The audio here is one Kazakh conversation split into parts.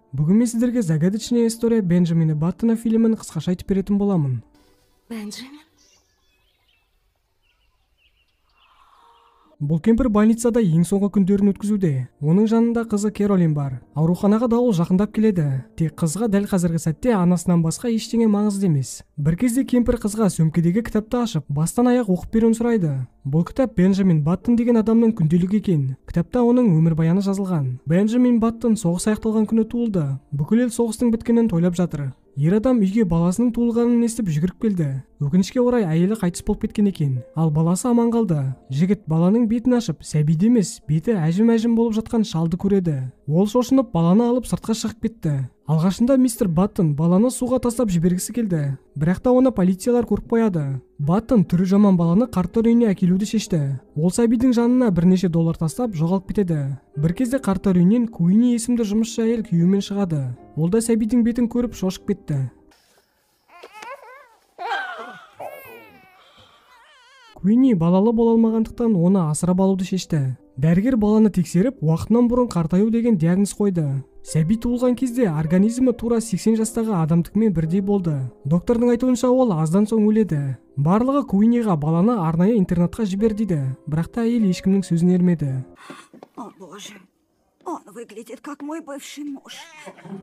Бүгін мен сіздерге «Загадочная история Бенджамина Баттона» фильмін қысқаша айтып беретін боламын. Бенджамин? Бұл кемпір больницада ең соңғы күндерін өткізуде. Оның жанында қызы Кэролин бар. Ауруханаға дауыл жақындап келеді. Тек қызға дәл қазіргі сәтте анасынан басқа ештеңе маңызды емес. Бір кезде кемпір қызға сөмкедегі кітапты ашып, бастан аяқ оқып беруін сұрайды. Бұл кітап Бенджамин Баттон деген адамның күнделігі екен. Кітапта оның өмірбаяны жазылған. Бенджамин Баттон соғыс аяқталған күні туылды. Бүкіл ел соғыстың біткенін тойлап жатыр. Ер адам үйге баласының туылғанын естіп жүгіріп келді. Өкінішке орай әйелі қайтыс болып кеткен екен. Ал баласы аман қалды. Жігіт баланың бетін ашып, сәбиді емес, беті әжім-әжім болып жатқан шалды көреді. Ол шошынып баланы алып сыртқа шығып кетті. Алғашында мистер Баттон баланы суға тастап жібергісі келді. Бірақ та оны полициялар көріп қояды. Баттон түрі жаман баланы қарттар үйіне әкелуді шешті. Ол сәбидің жанына бірнеше доллар тастап жоғалып кетеді. Бір кезде қарттар үйінен Куини есімді жұмысшы әйел күйеуімен шығады. Ол да сәбидің бетін көріп шошып кетті. Куини балалы бола алмағандықтан оны асырап алуды шешті. Дәрігер баланы тексеріп, уақытынан бұрын қартаю деген диагноз қойды. Сәби туылған кезде организмі тура 80 жастағы адамдікімен бірдей болды. Доктордың айтуынша ол аздан соң өледі. Барлығы Куиниға баланы арнайы интернатқа жібер дейді. Бірақ та әйел ешкімнің сөзін ермеді. О боже, он выглядит как мой бывший муж.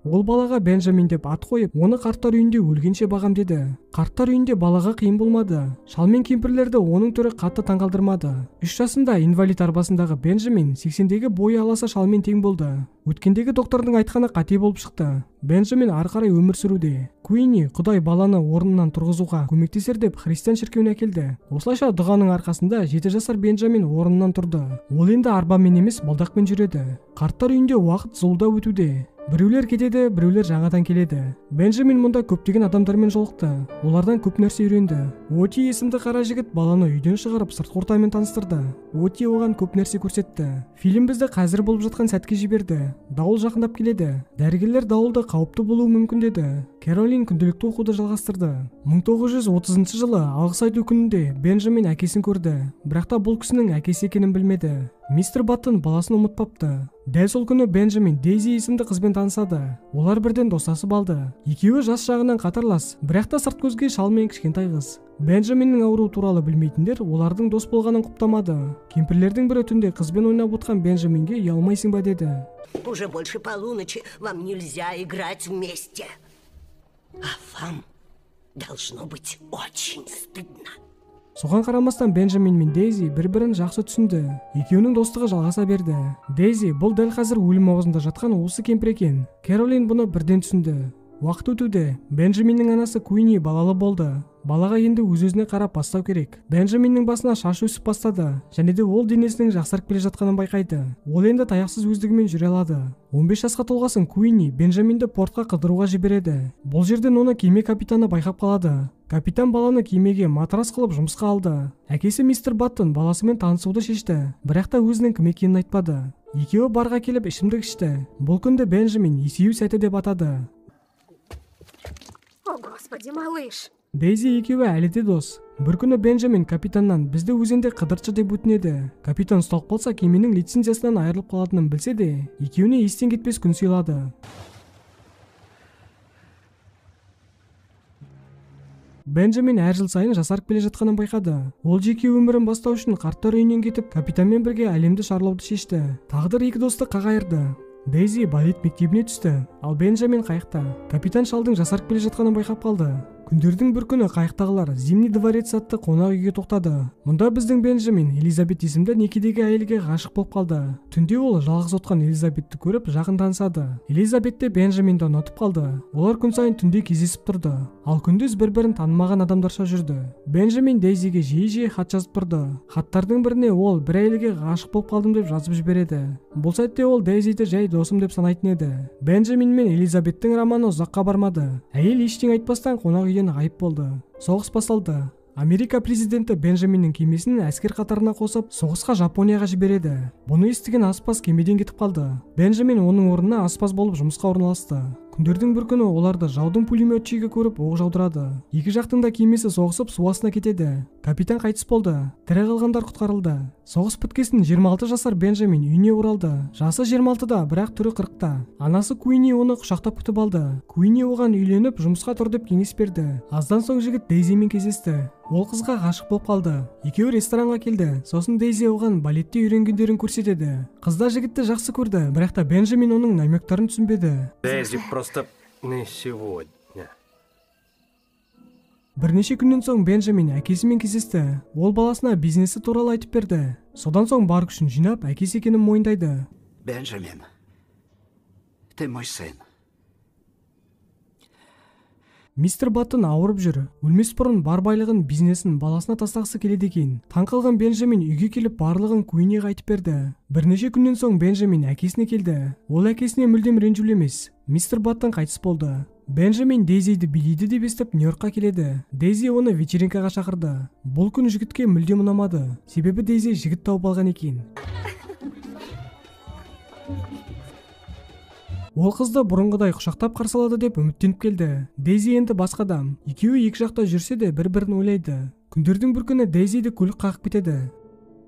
Ол балаға Бенджамин деп ат қойып, оны қарттар үйінде өлгенше бағам деді. Қарттар үйінде балаға қиын болмады. Шал мен кемпірлерді оның түрі қатты таңғалдырмады. 3 жасында инвалид арбасындағы Бенджамин 80-дегі бойы аласа шалмен тең болды. Өткендегі доктордың айтқаны қате болып шықты. Бенджамин ары қарай өмір сүруде. Куини Құдай баланы орнынан тұрғызуға көмектесер деп христиан шіркеуіне әкелді. Осылайша дұғаның арқасында 7 жасар Бенджамин орнынан тұрды. Ол енді арбамен емес, балдақпен жүреді. Қарттар үйінде уақыт зуылдап өтуде. Біреулер кетеді, біреулер жаңадан келеді. Бенджамин мұнда көптеген адамдармен жолықты. Олардан көп нәрсе үйренді. Оти есімді қара жігіт баланы үйден шығарып сыртқы ортамен таныстырды. Оти оған көп нәрсе көрсетті. Фильм бізді қазір болып жатқан сәтке жіберді. Дауыл жақындап келеді. Дәрігерлер дауылды қауіпті болуы мүмкін деді. Кэролин күнделікті оқуды жалғастырды. 1930 жылы алғыс айту күнінде Бенджамин әкесін көрді. Бірақ та бұл кісінің әкесі екенін білмеді. Мистер Баттон баласын ұмытпапты. Дәл сол күні Бенджамин Дейзи есімді қызбен танысады. Олар бірден достасып алды. Екеуі жас жағынан қатарлас, бірақ та сырт көзге шал мен кішкентай қыз. Бенджаминнің ауруы туралы білмейтіндер олардың дос болғанын құптамады. Кемпірлердің бірі түнде қызбен ойнап отқан Бенджаминге ұялмайсың ба деді. Уже больше полуночи, вам нельзя играть вместе. А вам должно быть очень стыдно. Соған қарамастан Бенджамин мен Дейзи бір-бірін жақсы түсінді. Екеуінің достығы жалғаса берді. Дейзи бұл дәл қазір өлім аузында жатқан осы кемпір екен. Кэролин бұны бірден түсінді. Уақыт өтуде Бенджаминнің анасы Куини балалы болды. Балаға енді өз-өзіне қарап бастау керек. Бенджаминнің басына шаш өсіп бастады, және де ол денесінің жақсарып келе жатқанын байқайды. Ол енді таяқсыз өздігімен жүре алады. 15 жасқа толғасын Куини Бенджаминді портқа қыдыруға жібереді. Бұл жерден оны кеме капитаны байқап қалады. Капитан баланы кемеге матрас қылып жұмысқа алды. Әкесі мистер Баттон баласымен танысуды шешті, бірақ та өзінің кім екенін айтпады. Екеуі барға келіп ішімдік ішті. Бұл күнді Бенджамин есею сәті деп атады. О, господи, малыш. Дейзи екеуі әлі де дос. Бір күні Бенджамин капитаннан бізді өзенде қыдыртшы деп өтінеді. Капитан ұсталып қалса кеменің лицензиясынан айырылып қалатынын білсе де, екеуіне естен кетпес күн сыйлады. Бенджамин әр жыл сайын жасарып келе жатқанын байқады. Ол жеке өмірін бастау үшін қарттар үйінен кетіп, капитанмен бірге әлемді шарлауды шешті. Тағдыр екі досты қақ айырды. Дейзи балет мектебіне түсті, ал Бенджамин қайықта. Капитан шалдың жасарып келе жатқанын байқап қалды. Күндердің бір күні қайықтағылар Зимний дворец атты қонақ үйге тоқтады. Мұнда біздің Бенджамин Элизабет есімді некедегі әйелге ғашық болып қалды. Түнде ол жалғыз отқан Элизабетті көріп жақын танысады. Элизабет те Бенджаминді ұнатып қалды. Олар күн сайын түнде кездесіп тұрды. Ал күндіз бір-бірін танымаған адамдарша жүрді. Бенджамин Дейзиге жиі-жиі хат жазып тұрды. Хаттардың біріне ол бір әйелге ғашық болып қалдым деп жазып жібереді. Бұл сәтте ол Дейзиді жай досым деп санайтын еді. Бенджамин мен Элизабеттің романы ұзаққа бармады. Әйел ештеңе айтпастан қонақ үйден ғайып болды. Соғыс басталды. Америка президенті Бенджаминнің кемесін әскер қатарына қосып, соғысқа Жапонияға жібереді. Бұны естіген аспаз кемеден кетіп қалды. Бенджамин оның орнына аспаз болып жұмысқа орналасты. Күндердің бір күні оларды жаудың пулеметчигі көріп оқ жаудырады. Екі жақтың да кемесі соғысып су астына кетеді. Капитан қайтыс болды. Тірі қалғандар құтқарылды. Соғыс біткесін 26 жасар Бенджамин үйіне оралды. Жасы 26-да, бірақ түрі 40-та. Анасы Куини оны құшақтап күтіп алды. Куини оған үйленіп жұмысқа тұр деп кеңес берді. Аздан соң жігіт Дейзимен кездесті. Ол қызға ғашық болып қалды. Екеуі ресторанға келді. Сосын Дейзи оған балетте үйренгендерін көрсетеді. Қыз да жігітті жақсы көрді, бірақ та Бенджамин оның намектарын түсінбеді. Дейзи просто не сегодня. Бірнеше күннен соң Бенджамин әкесімен кездесті. Ол баласына бизнесі туралы айтып берді. Содан соң бар күшін жинап, әкесі екенін мойындайды. Бенджамин, ты мой сын. Мистер Баттон ауырып жүр. Өлмес бұрын бар байлығын, бизнесін баласына тастағысы келеді екен. Таң қалған Бенджамин үйге келіп барлығын Куиниға айтып берді. Бірнеше күннен соң Бенджамин әкесіне келді. Ол әкесіне мүлдем ренжулі емес. Мистер Баттон қайтыс болды. Бенджамин Дейзиді билейді деп естіп Нью-Йоркқа келеді. Дейзи оны вечеринкаға шақырды. Бұл күн жігітке мүлдем ұнамады. Себебі Дейзи жігіт тауып алған екен. Ол қызды бұрынғыдай құшақтап қарсы алады деп үміттеніп келді. Дейзи енді басқа адам. Екеуі екі жақта жүрсе де бір-бірін ойлайды. Күндердің бір күні Дейзиді көлік қағып кетеді.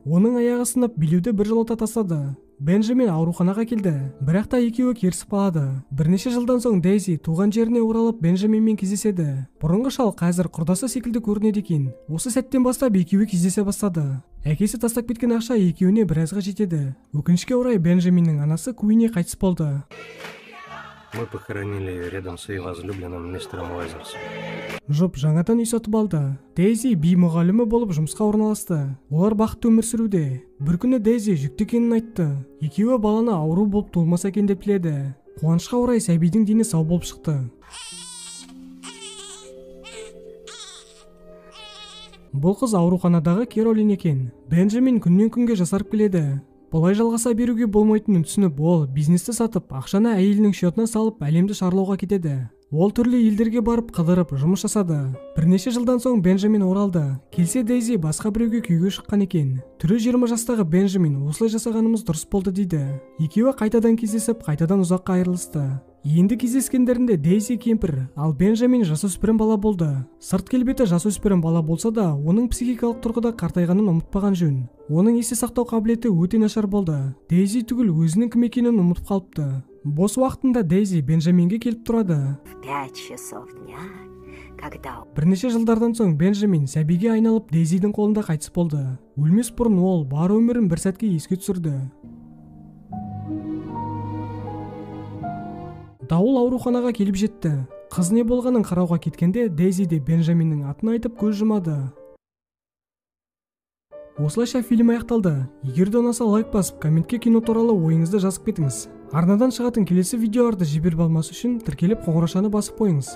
Оның аяғы сынып билеуді біржолата тастады. Бенджамин ауруханаға келді, бірақ та екеуі керісіп қалады. Бірнеше жылдан соң Дейзи туған жеріне оралып Бенджаминмен кездеседі. Бұрынғы шал қазір құрдасы секілді көрінеді екен. Осы сәттен бастап екеуі кездесе бастады. Әкесі тастап кеткен ақша екеуіне біразға жетеді. Өкінішке орай Бенджаминнің анасы Куини қайтыс болды. Мы похоронили ее рядом с ее возлюбленным мистером Уэзерсом. Жұп жаңадан үй сатып алды. Дейзи би мұғалімі болып жұмысқа орналасты. Олар бақытты өмір сүруде. Бір күні Дейзи жүкті екенін айтты. Екеуі баланы ауру болып туылмаса екен деп тіледі. Қуанышқа орай сәбидің дені сау болып шықты. Бұл қыз ауруханадағы Керолин екен. Бенджамин күннен күнге жасарып келеді. Бұлай жалғаса беруге болмайтынын түсініп, ол бизнесті сатып, ақшаны әйелінің счетына салып, әлемді шарлауға кетеді. Ол түрлі елдерге барып, қыдырып, жұмыс жасады. Бірнеше жылдан соң Бенджамин оралды. Келсе Дейзи басқа біреуге күйеуге шыққан екен. Түрі 20 жастағы Бенджамин осылай жасағанымыз дұрыс болды дейді. Екеуі қайтадан кездесіп, қайтадан ұзаққа айырылысты. Енді кездескендерінде Дейзи кемпір, ал Бенджамин жасөспірім бала болды. Сырт келбеті жасөспірім бала болса да, оның психикалық тұрғыда қартайғанын ұмытпаған жөн. Оның есте сақтау қабілеті өте нашар болды. Дейзи түгіл өзінің кім екенін ұмытып қалыпты. Бос уақытында Дейзи Бенджаминге келіп тұрады. В 5 часов дня, когда... Бірнеше жылдардан соң Бенджамин сәбиге айналып Дейзидің қолында қайтыс болды. Өлмес бұрын ол бар өмірін бір сәтке еске түсірді. Дауыл ауруханаға келіп жетті. Қыз не болғанын қарауға кеткенде Дейзи де Бенджаминнің атын айтып көз жұмады. Осылайша фильм аяқталды. Егер де ұнаса лайк басып, комментке кино туралы ойыңызды жазып кетіңіз. Арнадан шығатын келесі видеоларды жіберіп алмас үшін тіркеліп қоңыраушаны басып қойыңыз.